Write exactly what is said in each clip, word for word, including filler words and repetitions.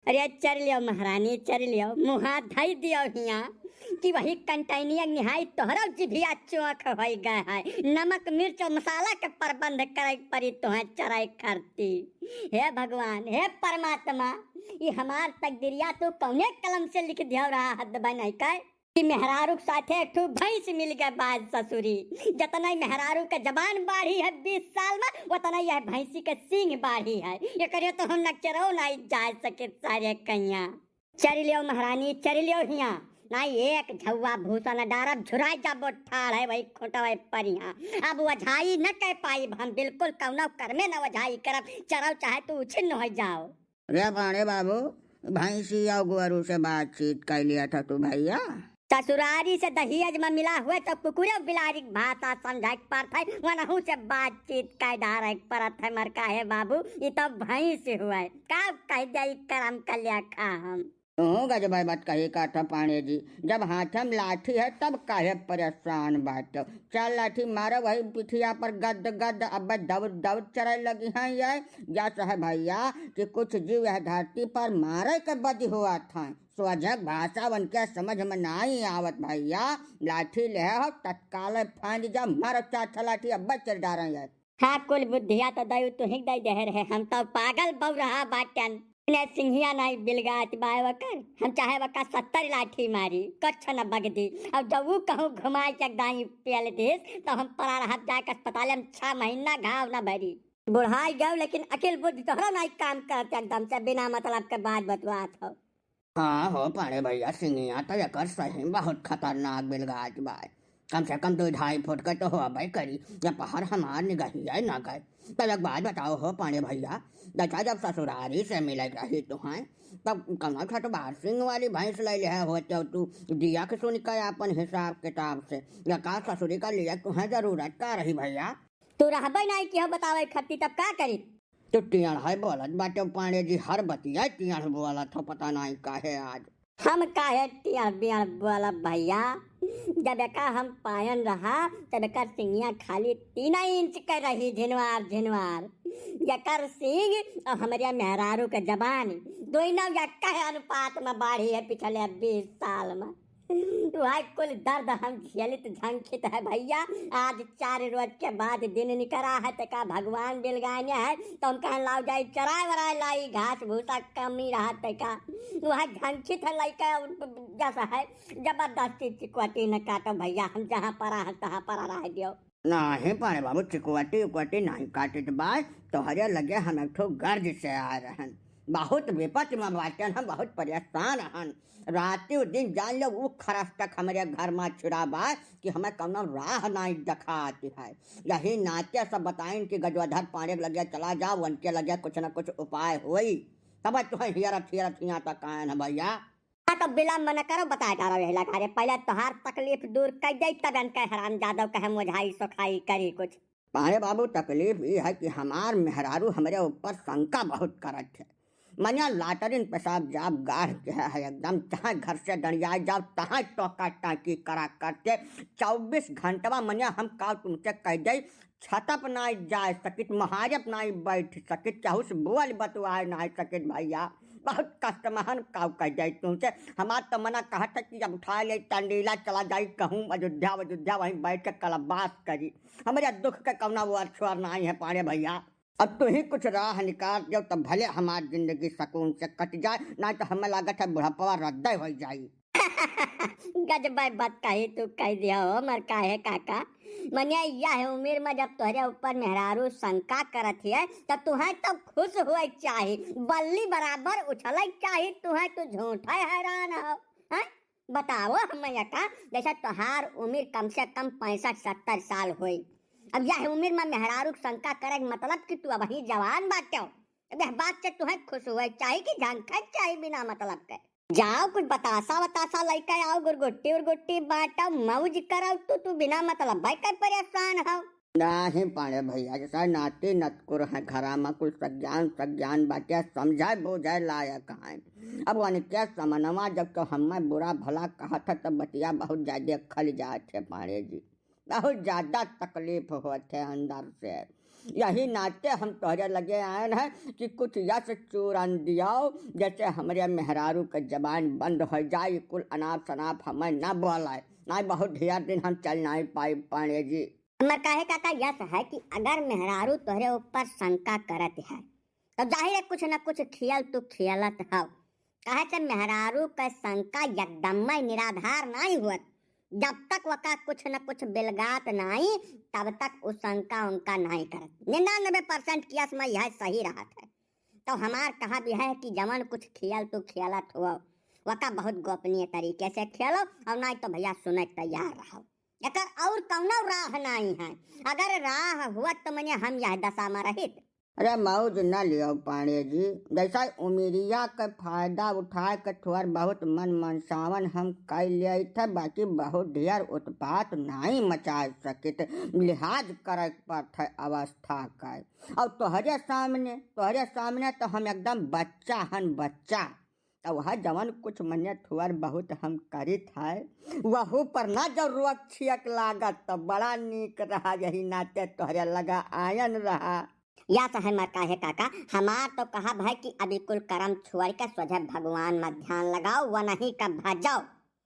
अरे चर लियो महारानी, चर लियो, मुँह हाथ धई दियो हियाँ कि वही कंटैनिया निहाई तोहरो जिभिया चोख होई गए है। नमक मिर्च और मसाला के प्रबंध करे परी तुहें चराई करती। हे भगवान, हे परमात्मा, ई हमार तकदीरिया तू कौने कलम से लिख दियो रहा हद बनाई का कि मेहरारू के साथे एक ठो भैंस मिल गए बाज ससुरी। जतना ही मेहरारू के जबान बाढ़ी है बीस साल में, उतना यह भैंसी के सींग बाढ़ी है। एकरे तो हम नचरो नहीं जा सके सारे कहिया। चरि लियो महारानी, चरि लियो हिया, नहीं एक झौवा भूसा न डारब, झुराई जाबो ठाढ़ है वही खोटवे परिहा। अब वझाई न कह पाई, हम बिल्कुल कौनो कर्मे न वझाई करब, चरव चाहे तू उछिन्न हो जाओ। रे पांड़े बाबू, भैंसी और गोरू से बातचीत कर लिया था तू भैया? ससुरारी से दहियज में मिला हुए तो कुकुरे बिलारी के भाषा समझाए के पड़त है, वनहू से बातचीत कर डारे के पड़त है। मर का है बाबू, ई तो भैंस हुए, का कह दे ई करम कल्या खा हम। तू गजब बात कही का था पांड़े जी, जब हाथ में लाठी है तब काहे परेशान बाटो। चल लाठी मारो वही पिठिया पर गद गद, अब दौड़ दौड़ चरे लगी हैं ये। यस है भैया कि कुछ जीव यह धरती पर मारे के बदी हुआ था। सोझक भाषा उनके समझ में नहीं आवत भैया, लाठी ले हो तत्काल फांद जा, मारो चार ठा लाठी अब चल डारें ये। हाँ, कुल बुद्धिया तो दयु तुहिक दई देहे रहे, हम तो पागल बौरहा बाटन। ने सिंहिया नहीं बिलगात बाय वकर, हम चाहे वका सत्तर लाठी मारी, कच्छ न बगदी। और जब वो कहूँ घुमाए के दाई पेल देस, तो हम पड़ा रहब जाके अस्पताल में छह महीना घाव न भरी। बुढ़ाई गयो लेकिन अकिल बुद्धि तोहरो नहीं काम करत, एकदम से बिना मतलब के बात बतवात हो। हाँ हो पांड़े भैया, सिंगिया तो एकर सही में बहुत खतरनाक बिलगात बा। कम से कम दो ढाई फुट के तो होबे करी, जब पहर हमार निगहिया ना गए। तो एक बात बताओ हो पांड़े भैया, देखा जब ससुरारी से मिले रही तुहें, तब कौनो छठबार सिंह वाली भैंस ले ले होते तू, दिया के सुन के अपन हिसाब किताब से, या का ससुरी का लिए तुहें जरूरत का रही भैया? तू रहबे नहीं किहो बतावे खत्ती, तब का करी? तू टियाड़ है बोलत बाटे पांड़े जी, हर बतिया टियाड़ बोलत हो, पता नहीं काहे आज। हम काहे टियाड़ बियाड़ बोलब भैया? जब एका हम पायन रहा, तब एकर सिंगिया खाली तीन इंच के रही, झिनवार झिनवार। एकर सिंग और हमरे मेहरारू के जबान, दोनों एका अनुपात में बाढ़ी है पिछले बीस साल में। वह कुल दर्द हम झेलित झंखित है भैया। आज चार रोज के बाद दिन निकरा है, तेका भगवान बिलगाने है, तो हम कहन लाओ जाई चराए वराए लाई, घास भूसा कमी रहा तेका। वह झंखित है लइका जैसा है, जबरदस्ती चिकोटी न काटो भैया, हम जहाँ परा हैं तहाँ परा रह दियो। नाही पांड़े बाबू, चिकोटी उकोटी नाही काटित बाय, तोहरे लगे हम एक ठो गर्ज से आए रहन। बहुत विपत्ति में बाटेन हम, बहुत परेशान हन। राती उ दिन जान लो, उ खरस तक हमरे घर में छिड़ा बा कि हमें कौनो राह नाई देखात है। यही नाते सब बताइन कि गजोधर पांड़े के लगे चला जाओ, उनके लगे कुछ न कुछ उपाय होई। तब तुहें हियरत हियरत हियाँ तक आयन है भैया। हाँ, तो विलम्ब न करो, बताए डारो यही लगा रे। पहले तोहार तकलीफ दूर कर जाई, तब इनके हरामजादो के हम ओझाई सोखाई करी कुछ। अरे बाबू, तकलीफ ई है कि हमार मेहरारू हमरे ऊपर शंका बहुत करत है। मनिया लाटरिन पेशाब जाब गाढ़ के है एकदम, चाहे घर से डंडियाए जाओ, तहाँ टोका टाकी करा करते। चौबीस घंटवा मनिया हम का तुमसे कह दे, छतप ना जाए सकित, महारप ना बैठ सकित, केहू से बोल बतुआए ना सकित भैया। बहुत कष्ट महन काउ कह जाई तुमसे। हमार तो मना कहत है कि अब उठा ले टंडीला चला जाई कहूँ अयोध्या, अयोध्या वहीं बैठ के कलबास करी। हमरे दुख के कौना वो अरछुआर नाई है पाड़े भैया। अब तू ही कुछ राह निकाल दो तब भले हमार जिंदगी सुकून से कट जाए, नहीं तो हमें लागत है बुढ़ापा रद्द हो जाई। गजब बात कही तू कह दिया हो मर काहे काका। मनिया यह उम्र में जब तोहरे ऊपर मेहरारू शंका करत है तब तुहें तो खुश हुए चाही, बल्ली बराबर उछले चाही, तुहें तो झूठा हैरान हो। हैं? बताओ हम का, जैसे तोहार उम्र कम से कम पैंसठ सत्तर साल होई। अब यह उम्र में मेहरारू के शंका करे के मतलब कि तू अबही जवान बाटे हो। अब यह बात से तुहें खुश हुए चाही कि झंखा चाही बिना मतलब के? जाओ कुछ बतासा वतासा लइके आओ, गुरगुट्टी उरगुट्टी बांटो, मौज करो। तू, तू बिना मतलब भाई के परेशान हो। नहीं पाड़े भैया, जैसा नाती नतकुर है घरा में, कुछ सज्ञान सज्ञान बाटे, समझे बूझे लायक है। अब उनके समनवा जब तो हमें बुरा भला कहत है, तब बतिया बहुत ज्यादा खल जात है पाड़े जी, बहुत ज्यादा तकलीफ होत है अंदर से। यही नाते हम तोहरे लगे आयन है कि कुछ यस चूरन दियाओ, जैसे हमरे मेहरारू के जबान बंद होइ जाए, कुल अनाप शनाप हमें ना बोलाए। नाहीं, बहुत ढेर दिन हम चल नाहीं पाई पांड़े जी। हमर कहे का, का यस है कि अगर मेहरारू तोहरे ऊपर शंका करत है, तो जाहिर है कुछ न कुछ खियल तू खियलत हव। काहे से मेहरारू के शंका एकदम निराधार नाहीं हुअत। जब तक वका कुछ न कुछ बिलगात नाहीं, तब तक उ शंका उनका नाहीं करत। निन्यानबे परसेंट केस में यह सही रहत है। तो हमार कहब यह है कि जवन कुछ खियल तू खियलत हुआ, वका बहुत गोपनीय तरीके से खियलो, और नाहीं तो भैया सुने के तैयार रहो। एकर और कौनो राह नाहीं है। अगर राह हुआ तो मने हम यह दशा में रहित। अरे मौज न लियो पांड़े जी, जैसा उमिरिया के फायदा उठाए के थोड़ बहुत मन मनसावन हम कर लेत है, बाकी बहुत ढेर उत्पात नाहीं मचा सकित, लिहाज करे के पड़त है अवस्था का। और तोहरे सामने, तोहरे सामने तो हम एकदम बच्चा हन, बच्चा। तो वह जवन कुछ मने थोड़ बहुत हम करित है, वहू पर ना जब रोक छियक लागत तो बड़ा नीक रहा, यही नाते तोहरे लगा आयन रहा। या तो है मर काहे काका, हमार तो कहब है कि अभी कुल करम छोड़ के सोझे भगवान में ध्यान लगाओ, वनही का भजाओ,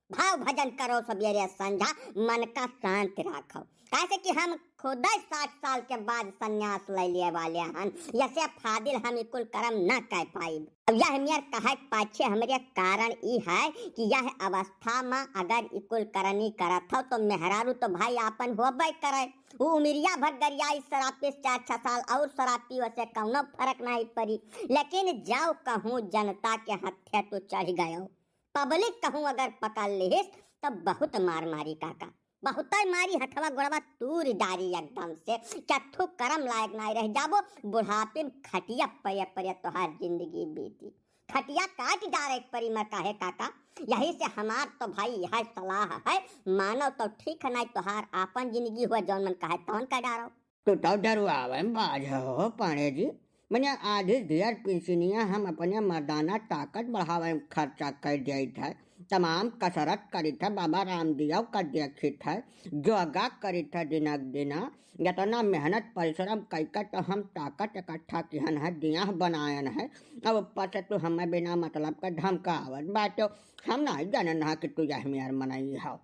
भाव भजन करो सबेरे संझा, मन का शांत राखो। काहे से कि हम खुदे साठ साल के बाद संन्यास ले लिए वाले हन, यसे फादिल हम इकुल करम न कर पाइब। अब यह मेर कहे के पाछे हमरे कारण ई है कि यह अवस्था में अगर इकुल करनी करत हो तो मेहरारू तो भाई आपन होबे करे। उ उमिरिया भर गरियाई शराब पी, चार छह साल और शराब पी, वसे कौनो फर्क नहीं पड़ी। लेकिन जाओ कहूँ जनता के हथे तू चढ़ गयो, पब्लिक कहूँ अगर पकड़ लिहिस तब बहुत मार मारी काका, बहुतै मारी, हथवा गोड़वा तूर डारी एकदम से, कथू करम लायक नाहीं रह जाबो। बुढ़ापे में खटिया परे परे तोहार जिंदगी बीती, खटिया काट डारे के परी मर काहे काका। यही से हमार तो भाई यह सलाह है, मानो तो ठीक है, नाहीं तोहार आपन जिंदगी हुआ, जौन मन कहे तौन कर डारो। तू तो डरुआवे में बाज हो पांड़े जी, मने आधी ढेर पिंसिनिया हम अपने मर्दाना ताकत बढ़ावे में खर्चा कर देत है, तमाम कसरत करित है, बाबा रामदेव का देखित है, योगा करित है दिनक दिना, इतना मेहनत परिश्रम कइके तो हम ताकत इकट्ठा किहन है, देह बनायन है, अब ऊपर से तू हमें बिना मतलब का धमकावत बाटो। हम नाहीं जानन हा कि तू यह मेर मनई हो।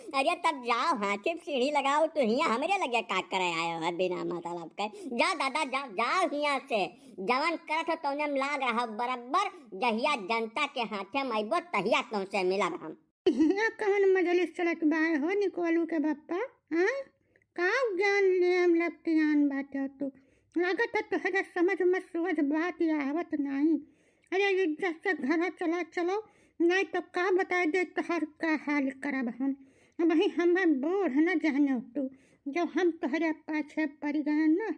अरे तब जाओ, हाथी पे सीढ़ी लगाओ, तू हियाँ हमरे लगे का करे आयो है बिना मतलब के? जा दादा, जा, जाओ हियाँ से। जवन करत हो तौने में लाग रहा बराबर, जहिया जनता के हाथे में अइबो तहिया तोहसे मिलब हम। हियाँ कौन मजलिस चलत बाय हो निकोलू के बप्पा? हाँ, का ज्ञान लेम लपटियान बाटे तू? लागत है तोहरे समझ में सोझ बात आवत नाहीं। अरे इज्जत से घरा चला चलो, नाहीं तो का बताई दे तोहर का हाल करब हम। अबहीं हमें बूढ़ न जाने तू, जब हम तोहरे पाछे पड़ गए न,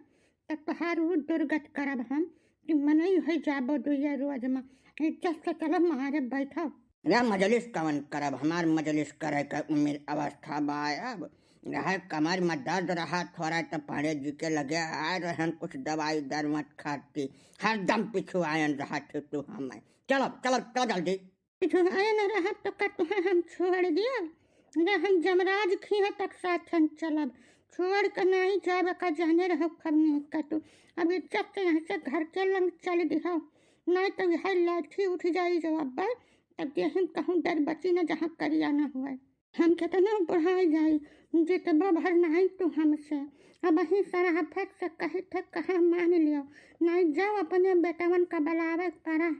त तोहार उ दुर्गत करब हम कि मनई होइ जाबो दुइये रोज में। इज्जत से चलो मारे बैठो। या मजलिस कवन करब, हमार मजलिस करे के उमिर अवस्था बा अब। यह कमर में दर्द रहा थोड़ा, त पांड़े जी के लगे आए रहन कुछ दवाई दरमत खाती, हरदम पिछुआयन रहा थे तू हमें। चलो, चलो, चलो जल्दी। पिछुआयन रहा तो का तुहें हम छोड़ दिया? अरे हम जमराज खिया तक साथन चलब, छोड़ के नाहीं जाब का, जाने रहो खब नहीं का तू। अब इज्जत से यहाँ से घर के लंग चल दिहा, नाहीं तो यह लाठी उठ जाई जवाब बा, तब देहिम कहूँ डर बची न जहाँ करिया न हुए। हम केतनो बुढ़ाई जाई, जितबो भर नाहीं तू हमसे। अबहीं सराफत से कही थे कहा मान लियो, नाहीं जाओ अपने बेटवन का बलावे परा।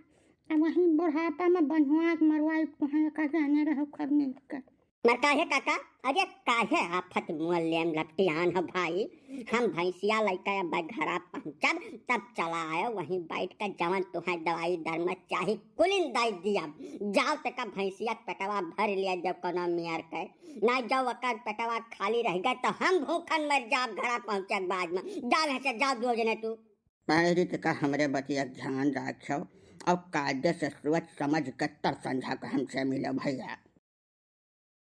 अब वहीं बुढ़ापा में बन्हुआ के मरवाई तुहें का, जाने रहो खब नहीं का। मर काहे काका, अरे काहे आफत मुअल लेम लपटियान हो भाई। हम भैंसिया लइके अब घरा पहुँचब, तब चला आयो, वहीं बैठ के जवन तुहें दवाई दरमत चाही कुलिन दे दियब। जाओ तका भैंसिया के पेटवा भर लिया जब कोनो मियर के, ना जाओ ओकर पेटवा खाली रह गए तो हम भूखन मर जाब घरा पहुँचे के बाद में। जाओ यहाँ से, जाओ दो जने तू। पांड़े जी तका हमरे बतिया के ध्यान रखो और कायदे से सोच समझ के तब संझा के हमसे मिलो भैया।